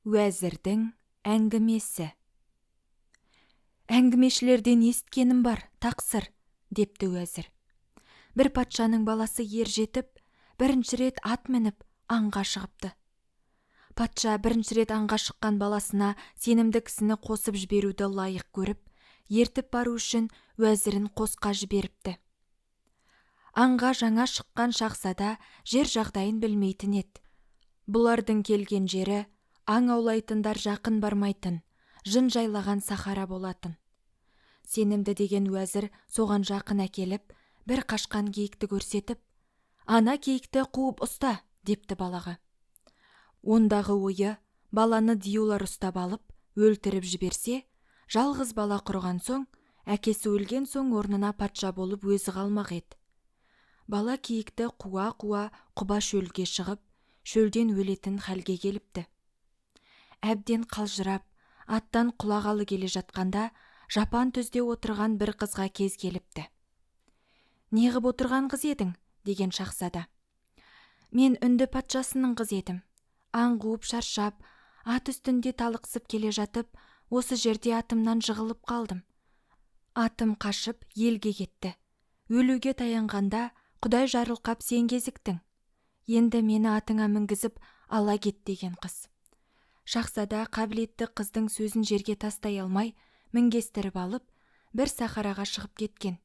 Уәзірдің әңгімесі. «Әңгімешілерден есіткенім бар, тақсыр, – депті уәзір, – Бір патшаның баласы ер жетіп, бірінші рет ат мініп, аңға шығыпты. Патша бірінші рет аңға шыққан баласына сенімді кісіні қосып жіберуді лайық көріп, ертіп бару үшін уәзірін қосқа жіберіпті. Аңға жаңа шыққан шаһзада жер жағдайын білмейтін еді. Бұлардың келген жері аң аулайтындар жақын бармайтын, жын жайлаған сахара болатын. Сенімді деген уәзір соған жақын әкеліп, бір қашқан киікті көрсетіп: «Ана киікті қуып ұста», – депті балаға. Ондағы ойы баланы диюлар ұстап алып, өлтіріп жіберсе, жалғыз бала құрыған соң, әкесі өлген соң орнына патша болып өзі қалмақ еді. Бала киікті қуа-қуа құба шөлге шығып, шөлден өлетін халге келіпті. Әбден қалжырап, аттан құлағалы келе жатқанда жапан түзде отырған бір қызға кез келіпті. «Неғып отырған қыз едің?» – деген шаһзада. «Мен Үнді патшасының қызы едім. Аң қуып шаршап, ат үстінде талықсып келе жатып, осы жерде атымнан жығылып қалдым. Атым қашып, елге кетті. Өлуге таянғанда Құдай жарылқап сен кезіктің. Енді мені атыңа мінгізіп, ала кет», – деген қыз. Шаһзада қабілетті қыздың сөзін жерге тастай алмай, мінгестіріп алып, бір сахараға шығып кеткен.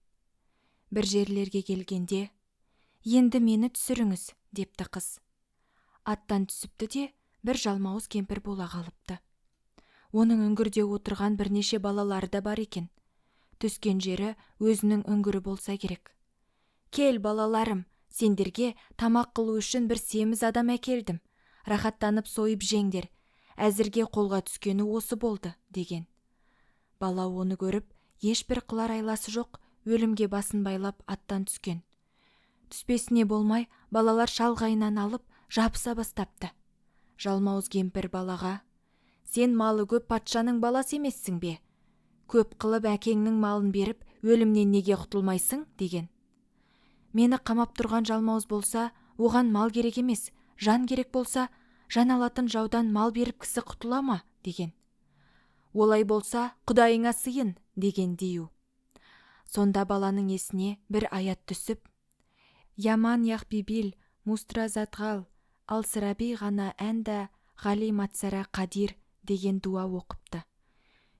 Бір жерлерге келгенде: «Енді мені түсіріңіз», – депті қыз. Аттан түсіпті де, бір жалмауыз кемпір бола қалыпты. Оның үңгірде отырған бірнеше балалары да бар екен. Түскен жері өзінің үңгірі болса керек. «Кел, балаларым, сендерге тамақ қылу үшін бір семіз адам әкелдім. Рақаттанып сойып жеңдер. Әзірге қолға түскені осы болды», – деген. Бала оны көріп, ешбір қылар айласы жоқ, өлімге басын байлап аттан түскен. Түспесіне болмай, балалар шалғайынан алып, жабыса бастапты. Жалмауыз кемпір балаға: «Сен малы көп патшаның баласы емессің бе? Көп қылып әкеңнің малын беріп, өлімнен неге құтылмайсың?» – деген. «Мені қамап тұрған жалмауыз болса, оған мал керек емес, жан керек болса, жан алатын жаудан мал беріп кісі құтыла ма?» – деген. «Олай болса, Құдайыңа сыйын», – деген дию. Сонда баланың есіне бір аят түсіп: «Яман яхбибил мустразатғал алсыраби ғана әнда ғали матсара қадир» деген дуа оқыпты.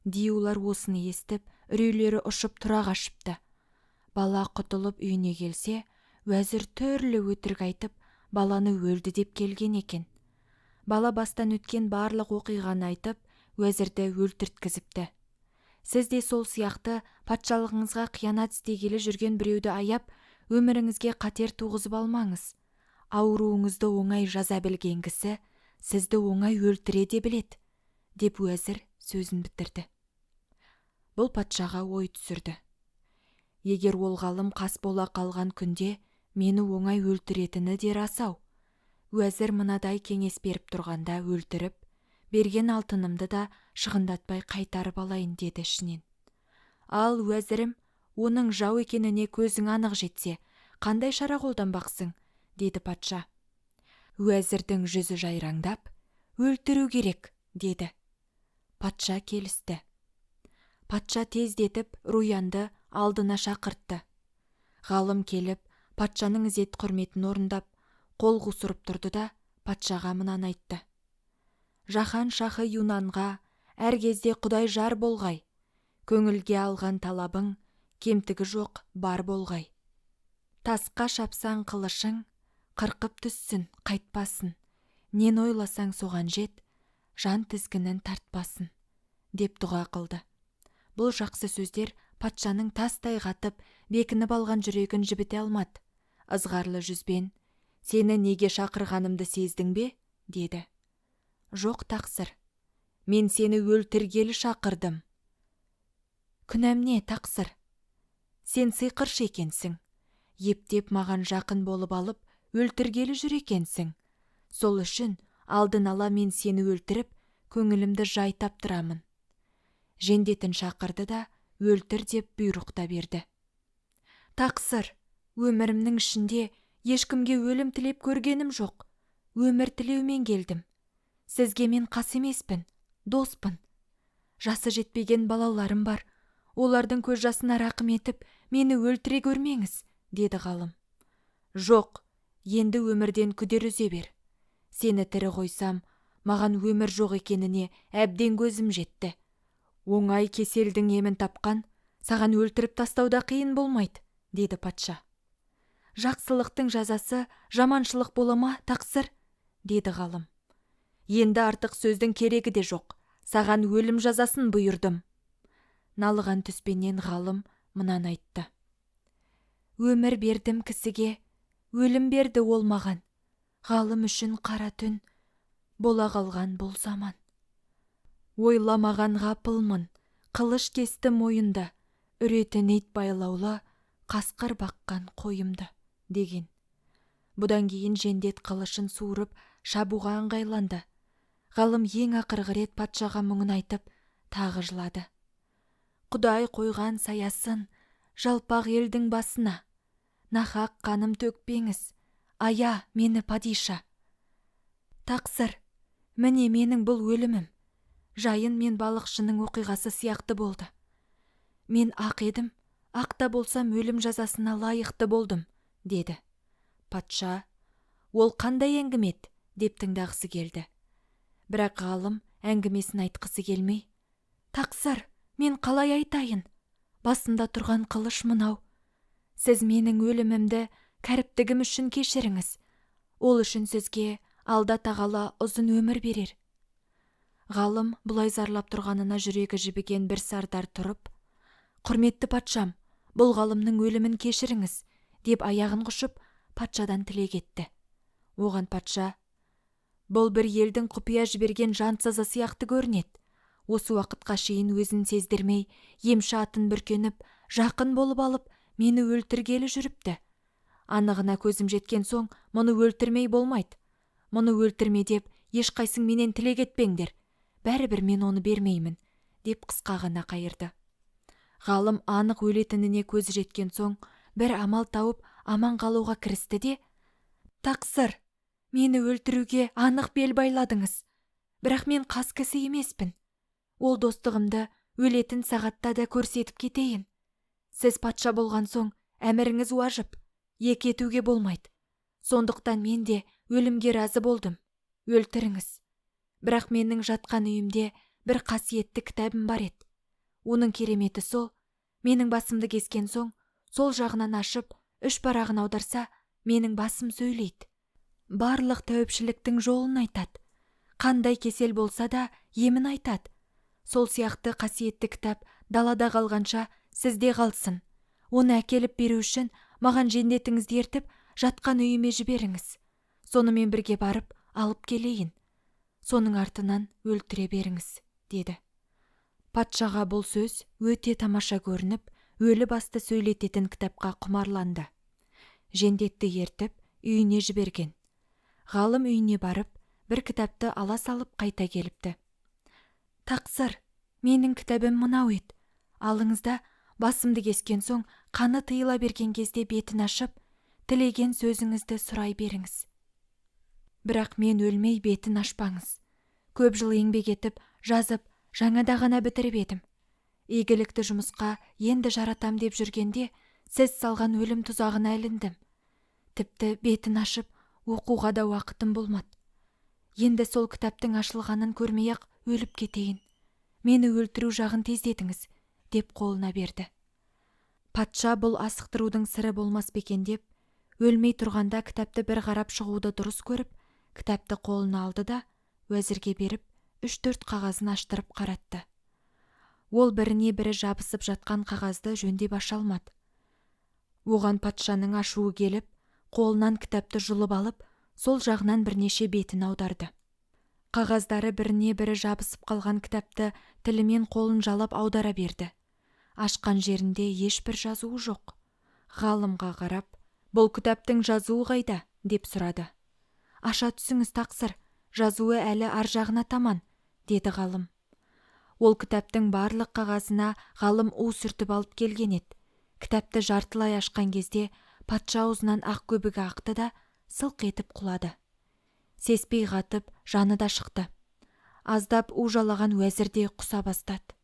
Диюлар осыны естіп, үрейлері ұшып тұра қашыпты. Бала құтылып үйіне келсе, уәзір түрлі өтірік айтып, баланы өлді деп келген екен. Бала бастан өткен барлық оқиғаны айтып, уәзірді өлтірткізіпті. Сіз де сол сияқты патшалығыңызға қиянат істегелі жүрген біреуді аяп, өміріңізге қатер туғызып алмаңыз. Ауруыңызды оңай жаза білген кісі сізді оңай өлтіре де біледі, деп уәзір сөзін бітірді. Бұл патшаға ой түсірді. Егер ол ғалым қас бола қалған күнде мені оңай өлтіретіні де рас-ау. Уәзір мынадай кеңес беріп тұрғанда өлтіріп, берген алтынымды да шығындатпай қайтарып алайын деді ішінен. Ал уәзірім, оның жау екеніне көзің анық жетсе, қандай шара қолданбақсың? – деді патша. Уәзірдің жүзі жайраңдап: «Өлтіру керек», – деді. Патша келісті. Патша тездетіп Руянды алдына шақыртты. Ғалым келіп, патшаның ізет құрметін орындап, қол қусырып тұрды да, патшаға мынаны айтты: «Жаһан шаһы Юнанға әр кезде Құдай жар болғай, көңілге алған талабың кемтігі жоқ бар болғай. Тасқа шапсаң қылышың, қырқып түссін, қайтпасын. Нені ойласаң соған жет, жан тізгінін тартпасын», – деп дұға қылды. Бұл жақсы сөздер патшаның тастай қатып, бекініп алған жүрегін жібіте алмады. Ызғарлы жүзбен: «Сені неге шақырғанымды сездің бе?» – деді. «Жоқ, тақсыр». «Мен сені өлтіргелі шақырдым». «Күнәм не, тақсыр?» «Сен сиқыршы екенсің. Ептеп маған жақын болып алып, өлтіргелі жүр екенсің. Сол үшін алдын ала мен сені өлтіріп, көңілімді жай таптырамын». Жендетін шақырды да, өлтір деп бұйрық та берді. «Тақсыр, өмірімнің ішінде ешкімге өлім тілеп көргенім жоқ. Өмір тілеумен келдім. Сізге мен қас емеспін, доспын. Жасы жетпеген балаларым бар, олардың көз жасына рақым етіп, мені өлтіре көрмеңіз, – деді Ғалым. Жоқ, енді өмірден күдер үзе бер. Сені тірі қойсам, маған өмір жоқ екеніне әбден көзім жетті. Оңай кеселдің емін тапқан, саған өлтіріп тастау да қиын болмайды, – деді патша. Жақсылықтың жазасы жаманшылық бола ма, тақсыр?– деді Ғалым. Енді артық сөздің керегі де жоқ, саған өлім жазасын бұйырдым. Налыған түспенен Ғалым мынаны айтты: Өмір бердім кісіге, өлім берді ол маған, Ғалым үшін қара түн, бола қалған бұл заман. Ойламаған ғапылмын, қылыш кесті мойынды, Үретін ит байлаулы, қасқыр баққан қойымды, – деген. Бұдан кейін жендет қылышын суырып шабуға ыңғайланды. Ғалым ең ақырғы рет патшаға мұңын айтып, тағы жылады. Құдай қойған саясын жалпақ елдің басына, Нақақ қаным төкпеңіз, ая мені падиша. Тақсыр, міне менің бұл өлімім, жайын мен балықшының оқиғасы сияқты болды. Мен ақ едім, ақ та болсам өлім жазасына лайықты болдым, – деді. Патша: "Ол қандай әңгіме еді?" – деп тыңдағысы келді. Бірақ Ғалым әңгімесін айтқысы келмей: "Тақсыр, мен қалай айтайын? Басымда тұрған қылыш мынау. Сіз менің өлімімді кәріптігім үшін кешіріңіз. Ол үшін сізге Алда тағала ұзын өмір берер". Ғалым бұлай зарлап тұрғанына жүрегі жібіген бір сардар тұрып: "Құрметті патшам, бұл Ғалымның өлімін кешіріңіз", – деп аяғын құшып, патшадан тілек етті. Оған патша: "Бұл бір елдің құпия жіберген жансызы сияқты көрінеді. Осы уақытқа шейін өзін сездірмей, емші атын бүркеніп, жақын болып алып, мені өлтіргелі жүріпті. Анығына көзім жеткен соң мұны өлтірмей болмайды. Мұны өлтірме деп ешқайсың менен тілек етпеңдер. Бәрібір мен оны бермеймін", – деп қысқа ғана қайырды. Ғалым анық өлетініне көзі жеткен соң, бір амал тауып аман қалуға кірісті де: "Тақсыр, мені өлтіруге анық бел байладыңыз. Бірақ мен қас кісі емеспін. Ол достығымды өлетін сағатта да көрсетіп кетейін. Сіз патша болған соң әміріңіз уажып, екі етуге болмайды. Сондықтан мен де өлімге разы болдым. Өлтіріңіз. Бірақ менің жатқан үйімде бір қасиетті кітабым бар еді. Оның кереметі сол, менің басымды кескен соң, сол жағынан ашып, үш парағын аударса, менің басым сөйлейді. Барлық тәуіпшіліктің жолын айтады. Қандай кесел болса да емін айтады. Сол сияқты қасиетті кітап далада қалғанша сізде қалсын. Оны әкеліп беру үшін маған жендетіңізді ертіп, жатқан үйіме жіберіңіз. Сонымен бірге барып, алып келейін. Соның артынан өлтіре беріңіз", – деді. Патшаға бұл сөз өте тамаша көрініп, өлі басты сөйлететін кітапқа құмарланды. Жендетті ертіп, үйіне жіберген. Ғалым үйіне барып, бір кітапты ала салып қайта келіпті. "Тақсыр, менің кітабым мынау еді. Алыңыз да, басымды кескен соң қаны тыйыла берген кезде бетін ашып, тілеген сөзіңізді сұрай беріңіз. Бірақ мен өлмей бетін ашпаңыз. Көп жыл еңбек етіп, жазып, жаңада ғана бітіріп едім. Игілікті жұмысқа енді жаратам деп жүргенде, сіз салған өлім тұзағына іліндім. Тіпті бетін ашып, оқуға да уақытым болмады. Енді сол кітаптың ашылғанын көрмей–ақ өліп кетейін. Мені өлтіру жағын тездетіңіз", – деп қолына берді. Патша бұл асықтырудың сыры болмас па екен деп, өлмей тұрғанда кітапты бір қарап шығуды дұрыс көріп, кітапты қолына алды да, уәзірге беріп, үш–төрт қағазын аштырып қаратты. Ол біріне-бірі жабысып жатқан қағазды жөндеп аша алмады. Оған патшаның ашуы келіп, қолынан кітапты жұлып алып, сол жағынан бірнеше бетін аударды. Қағаздары біріне-бірі жабысып қалған кітапты тілімен қолын жалап аудара берді. Ашқан жерінде ешбір жазуы жоқ. Ғалымға қарап: "Бұл кітаптың жазуы қайда?" – деп сұрады. "Аша түсіңіз, тақсыр, жазуы әлі ар жағына таман", – деді Ғалым. Ол кітаптың барлық қағазына Ғалым у сүртіп алып келген еді. Кітапты жартылай ашқан кезде патша аузынан ақ көбігі ақты да, сылқ етіп құлады. Сеспей қатып, жаны да шықты. Аздап у жалаған уәзір де құса бастады.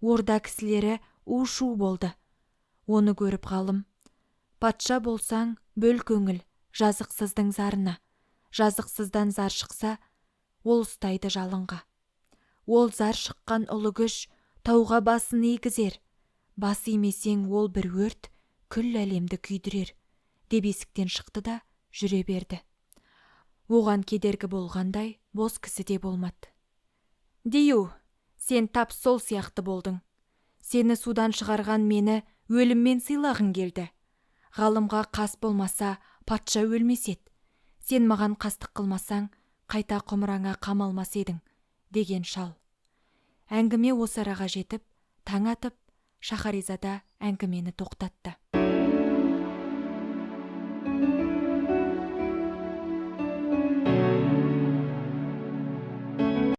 Орда кісілері у–шу болды. Оны көріп ғалым: «Патша болсаң, бөл көңіл, жазықсыздың зарына, Жазықсыздан зар шықса, ол ұстайды жалынға. Ол зар шыққан ұлы күш тауға басын игізер, Бас имесең, ол бір өрт күллі әлемді күйдірер», – деп есіктен шықты да жүре берді. Оған кедергі болғандай бос кісі де болмады. Дию, сен тап сол сияқты болдың. Сені судан шығарған мені өліммен сыйлағың келді. Ғалымға қас болмаса, патша өлмес еді. Сен маған қастық қылмасаң, қайта құмыраңа қамалмас едің, – деген шал. Әңгіме осы араға жетіп, таң атып, Шаһаризада әңгімені тоқтатты.